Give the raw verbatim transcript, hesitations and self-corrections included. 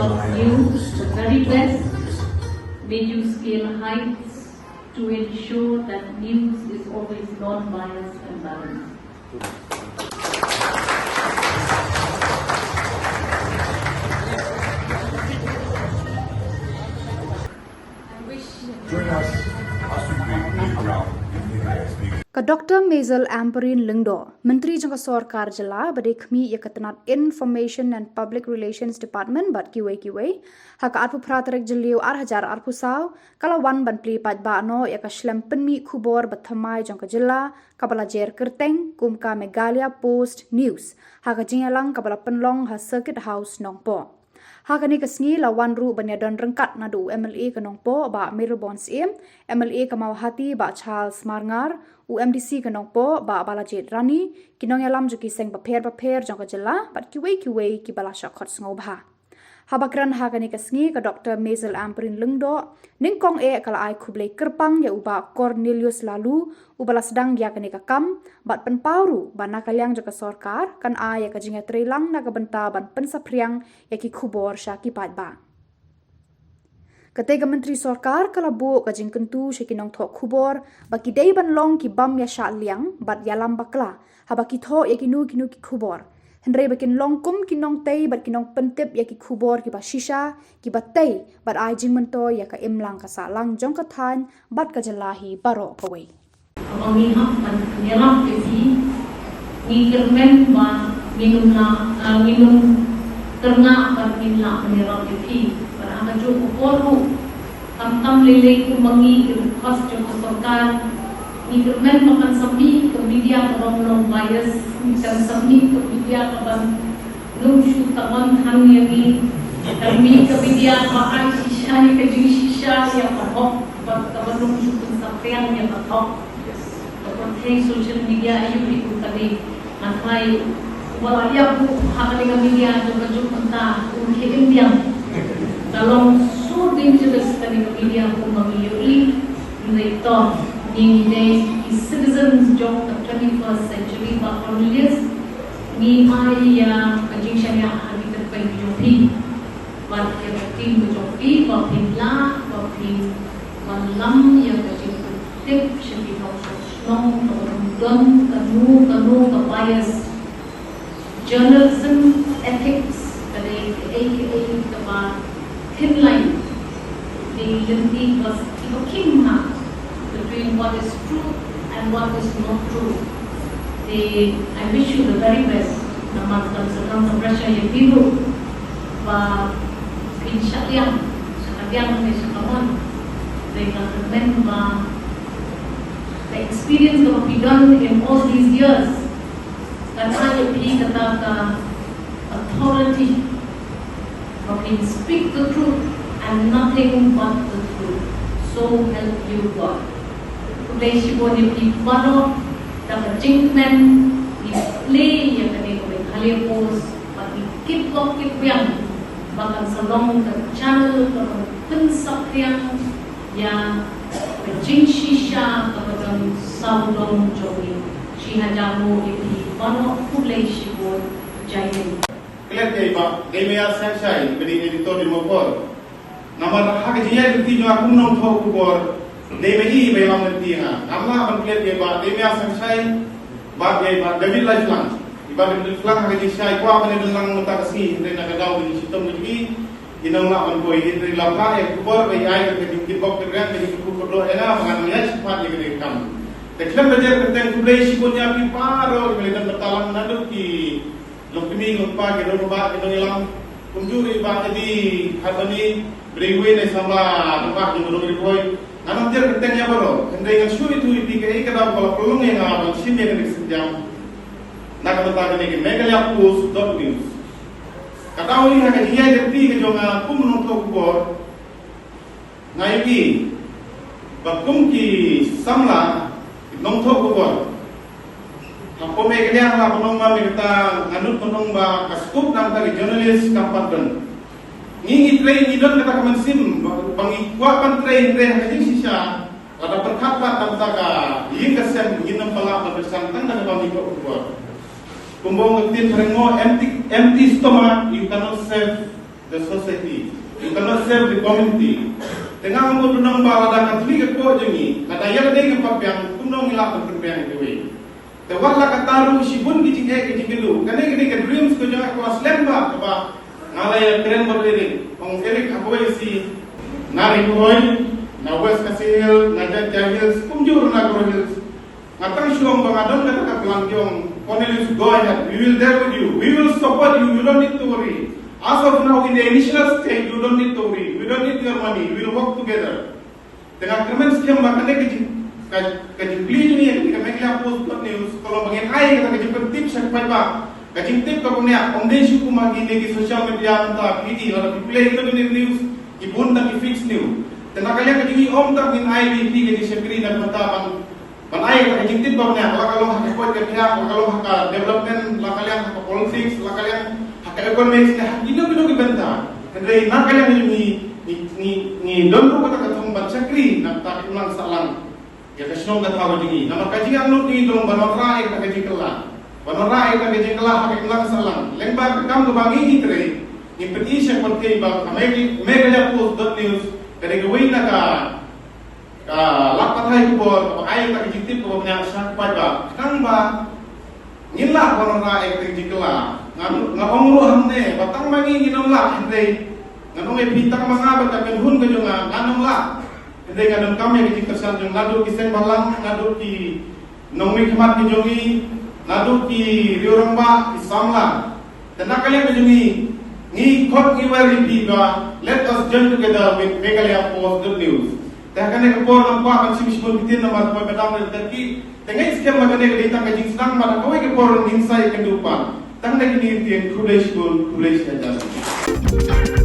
News, the very best. May you scale heights to ensure that news is always non-biased and balanced. Ka Doctor Mazel Ampareen Lyngdoh, Myntri jong ka Sorkar Jylla ba dei khmih ïa ka tnat Information and Public Relations Department bad kiwei kiwei, ha ka arphew phra tarik Jylliew ar hajar arphew saw, ka la wan ban plie paidbah noh ïa ka shlem pynmih khubor ba thymmai jong ka jylla, kaba la jer kyrteng kum ka Meghalaya Post News, ha ka jingïalang kaba la pynlong ha Circuit House Nongpoh. Ha kane ka sngi la wan ruh ban ïadon ryngkat naduh u MLA ka Nongpoh Bah Mayralborn Syiem, MLA ka Mawhati Bah Charles Marngar, u MDC ka Nongpoh Bah Balajied Ranee, ki nongïalam jong ki seng bapher bapher jong ka jylla bad kiwei kiwei kiba la shah khot sngewbha. Haba kren ha kane ka sngi ka Doctor Mazel Ampareen Lyngdoh, nyngkong eh ka la ai khublei kyrpang ïa u Bah Cornelius Laloo, uba la sdang ïa kane ka kam, bad pynpaw ruh ba na ka liang jong ka sorkar kan ai ïa ka jingïatreilang na ka bynta ban pynsaphriang ïa ki khubor sha ki paidbah. Katei ka Myntri Sorkar ka la buh ka jingkyntu sha ki nongthoh khubor ba ki dei ban long ki bym ïashah liang bad ïalam bakla haba ki thoh ïa kino kino ki khubor, hynrei ba kin long kum ki nongtei bad ki nongpyntip ïa ki khubor kiba shisha, kiba tei bad ai jingmyntoi ïa ka imlang ka sahlang jong ka thaiñ bad ka jylla hi baroh kawei. Haba ngi hap ban pynïalam ïa phi, ngi kyrmen ba ngin ym lah, ah, ngin ym kyrngah ban ngin lah pynïalam ïa phi. Bad ha kajuh ka por ruh, khamtam lei lei kum ma ngi ki request jong ka sorkar, ngi kyrmen ba kan sa mih ka media kaba ym long bias, kan sa mih ka media kaban ym shu tawon than ïa ngi, kan mih ka media ba ai shisha ïa ka jingshisha ïa ka hok, bad kaban ym shu pynsaphriang ïa ka hok. Ka pyrthei social media aïu hi kum kane. Nga tharai uba la ïap ruh ha kane ka media jong ka juk mynta um khie im biang. Ka long so dangerous kane ka media kum ma ngi ïohi. Hynrei to, ngi dei ki citizens jong ka twenty-first century, Bah Cornelius. Ngi ai ïa ka jingshaniah ha ki kyrpang jong phi. Bad ïa ka team ka jong phi ba phin lah ba phin wanlam ïa ka jingpyntip sha ki nongshong shnong, kaba ym don kano kano ka bias. Journalism ethics ka dei kaei kaei kaba thin line. Dei lynti ba kiba khim ha between what is true and what is not true. Dei, I wish you the very best. Namar kan sa don ka pressure ïa phi ruh ba phin shah liang, shah ka liang ne shah ka mon. Dei, nga kyrmen ba the experience kaba phi don in all these years kan ai ïa phi kata ka authority ba phin speak the truth and nothing but the truth. So help you God. Khublei shibun ïa phi baroh, da ka jingkmen ngi plie ïa kane ka Meghalaya Post, bad ngi kitbok kitbiang ba kan sa long ka channel kaban pynsaphriang ïa ka jingshisha kaba don sawdong jong ngi. Shi hajar nguh ïa phi baroh, khublei shibun, Jai Hind. Klet ïa i Bah Deimeas Sangshai, ba dei editor Dimapur. Namar ha ka jingïaid lynti jong nga kum nongthoh khubor, dei ma i ba ïalam lynti ïa nga. Ngam lah ban klet ïa i Bah Deimeas Sangshai bad ïa i Bah David Laishlang. I Bah David Laishlang ha ka jingshisha i kwah ban ïadon lang mynta ka sngi, hynrei na ka daw ba ngi shitom ka jong i, i nang lah ban poi, hynrei la phah ïa ka khubor ba i ai ka jingkitbok kitrwiang, ka jingkyrkhu kyrdoh ïa nga ba ngan ïaid shaphang ïa kane ka kam. Te khlem da jer kyrteng, khublei shibun ïa phi baroh kiba la don bynta lang, naduh ki longkmie longkpa, ki rangbah, ki nongïalam, kumjuh i Bah Edi Harbani, ba dei iwei na i samla rangbah jong ka Ri Bhoi. Ngan ym jer kyrteng ïa baroh, hynrei ngan shu ïathuh ïa phi kaei ka daw ba la pynlong ïa nga ban shim ïa kane ka sienjam na ka bynta kane ka Meghalaya Post dot news. Ka daw hi ha ka jingïaid lynti ka jong nga kum u nongthoh khubor, nga ïohi ba kum ki samla, ki nongthoh khubor, ha kum eh ka liang la pynlong ba, mynta nga nud pynlong ba ka scope na ka bynta ki journalist kam pat don. Ngi, ngi trei, ngi don kata ka mynsiem ba, ba ngi kwah ban trei, trei ha ka jingshisha. Lada pyrkhat pat na ka bynta ka ïing ka sem, ngin ym pat lah ban pyrshang tang da kaba ngi thoh khubor. Kumba ong ka ktien phareng mo, empty, empty stomach, you cannot serve the society. You cannot save the community. Te nga mut nang ba lada ka thli ka koh jong ngi, lada ïa ka dei ka pat biang, kumno ngi lah ban pynbiang ïa kiwei. Te wat la katta ruh shibun ki jingeh ki jingkynduh. Kane kane ka dreams ka jong nga ka la slem bha kaba nga la ïakren bad Eric. Ong Eric ha kawei ka sngi na Ri Bhoi, na West Khasi Hills, na Jaintia Hills, kumjuh ruh na Garo Hills. Nga tang shu ong ba nga don kata ka plan ki ong, Cornelius, go ahead. We will there with you. We will support you. You don't need to worry. As of now, in the initial stage, you don't need to worry. We don't need your money. We will work together. Te nga kyrmen skhem ba kane ka jing, ka, ka jingkylli jong ngi ïa ka Meghalaya Post dot news, ka long ba ngin ai kata ka jingpyntip sha ki paidbah. Ka jingtip kaba bniah, ym dei shu kum ha kine ki social media mynta, phi i lada phi play ïa kine ki news, ki bun tang ki fake news. Te na ka liang ka jong ngi ym tang ngin ai ïa phi ka jingshakri na ka bynta ban Ban ai ka jingtip ba bniah, la ka long ha ka koit ka khiah, la ka long ha ka development, la ka liang ha ka politics, la ka liang ha ka economics, ne ha kino kino ki bynta. Hynrei na ka liang ngi, ngi, ngi, ngi don ruh kata ka thong ban shakri na kata ka imlang sahlang ïa ka shnong ka thaw ka jong ngi. Namar ka jingangnud ngi dei ban wanrah ïa kata ka jingkylla. Ban wanrah ïa kata ka jingkylla ha ka imlang sahlang. Lyngba ka kam kaba ngi ngi trei, ngi pyni sha ka pyrthei ba ka Meghalaya Post dot news ka dei kawei na ka Ka lad pathai khubor kaba ai kata ka jingtip kaba bniah sha ki paidbah. Khnang ba ngin lah ban wanrah ïa kata ka jingkylla. Nga, nga ong ruh hangne ba tang ma ngi ngin ym lah, hynrei ngan ong ïa phi, tang ma nga bad ka kynhun ka jong nga ngan ym lah. Hynrei nga donkam ïa ka jingkyrshan jong naduh ki seng bhalang, naduh ki nongmihkhmat ki jong ngi, naduh ki riew rangbah, ki samla. Te na ka liang ka jong ngi, ngi khot ngi wer ïa phi ba, let us join together with Meghalaya Post dot news. Te ha kane ka por ngam kwah ban shim shibun ktien namar ba ka dang da ki. Te nga ngeit skhem ba kane ka dei tang ka jingsdang, bad ha kawei ka por ngin sa ïakynduh pat. Tang da kine ki ktien, khublei shibun, khublei shihajar.